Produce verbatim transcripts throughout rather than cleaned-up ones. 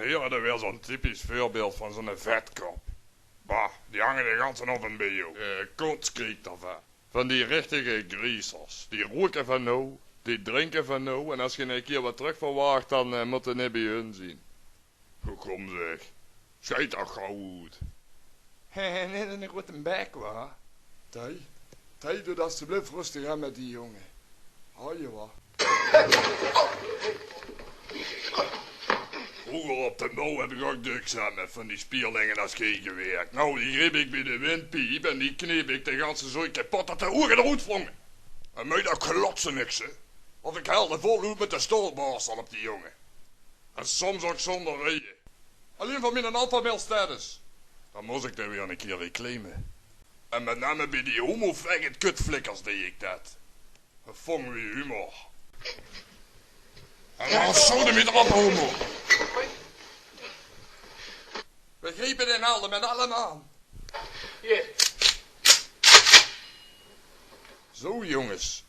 Hie höbs se weer zo'n typisch veurbeeld van zo'ne vetkop. Bah, die hange de ganse aovend bie jou. Eh, kots krieg ich d'rvan. Van die richtige griezers. Die roke van now, die drinke van now. En es se 'ne kier wat trök verwachts, dan, eh, mót se neet bie hun zien. Hoe kóms se? Sjeit toch gauw oet. Hè, hè, neet eine groete bek, wa? Thei, Thei, doot asjeblif röstig aan mit die jónge. Hou je wa? Vreuger op de bouw höb ich ouch döks aan mit van die spierlinge es gein gewirk. Now, die greep ich bie de windpiep en die kneep ich de ganse zooi kepot tot de ouge d'roet vlónge. En mei dat klotse niks, hè. Want ich helde vol oet mit de staolborstel op die jónge. En soms ouch zónger reje. Allein van miene alfabel status. Dan mós ich d'r weer 'ne kier reclame. En mit name bie die homo-faggot-kutflikkers deej ich dat. Dat vónge we humor. En dan sodemiet d'rop, homo. We griepe den helde mit alle man. Zo, jónges.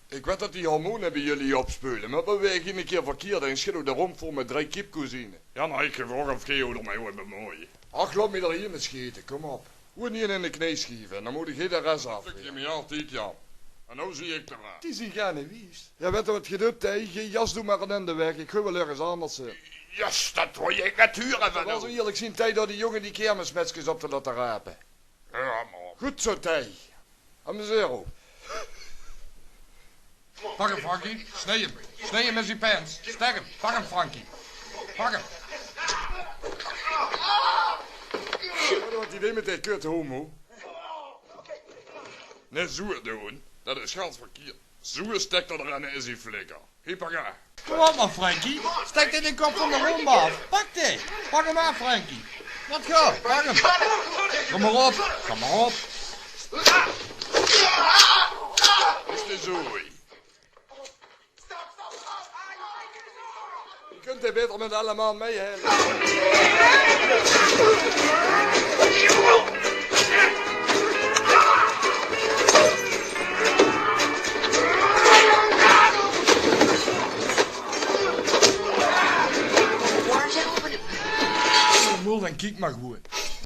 Ich weit dat die hormone bie jullie opspeule, mer bewaeg 'ne kier verkierd en sjit ow de rómp vol mit drei kiepkoezine. Jao, noe, ich geef ouch of geej ow d'rmei wilt bemoeie. Ach, laot mich d'r hie mit sjete, kóm op. Ow, neet in de knie sjieve, dan mót ich hie de res aaf. Stökske mie altied, Jan. En now zie ich d'raan. Die zien gaar neet wies. Jao, weit geej wat geej doot, hè? Geej jas doe mer in de weg, ich goej waal örges anders hin. Jas, dat wol ich net hure van ow. Laot ow ierlik zien, Thei, door die jónge die kermismetskes op te laote rape. Jao, mer. Good zo, Thei. Amuseer ow. Pak 'm, Frankie. Snij 'm. Snij 'm in zien pens. Stek 'm. Pak 'm, Frankie. Pak 'm. Wat 'n idee mit die kut, homo. Nae, zoe doon. Dat is gans verkierd. Zoe stek d'r den in zien flikker. Hie, pak aan. Kóm op mer, Frankie. Stek 'm de kop van de rómp aaf. Pak dae. Pak 'm aaf, Frankie. Laot gaon. Pak 'm. Kóm mer op. Kóm mer op. Is de zooi. Geej kunt 'r baeter mit alle man mei helle. Mót dan kiek mer good.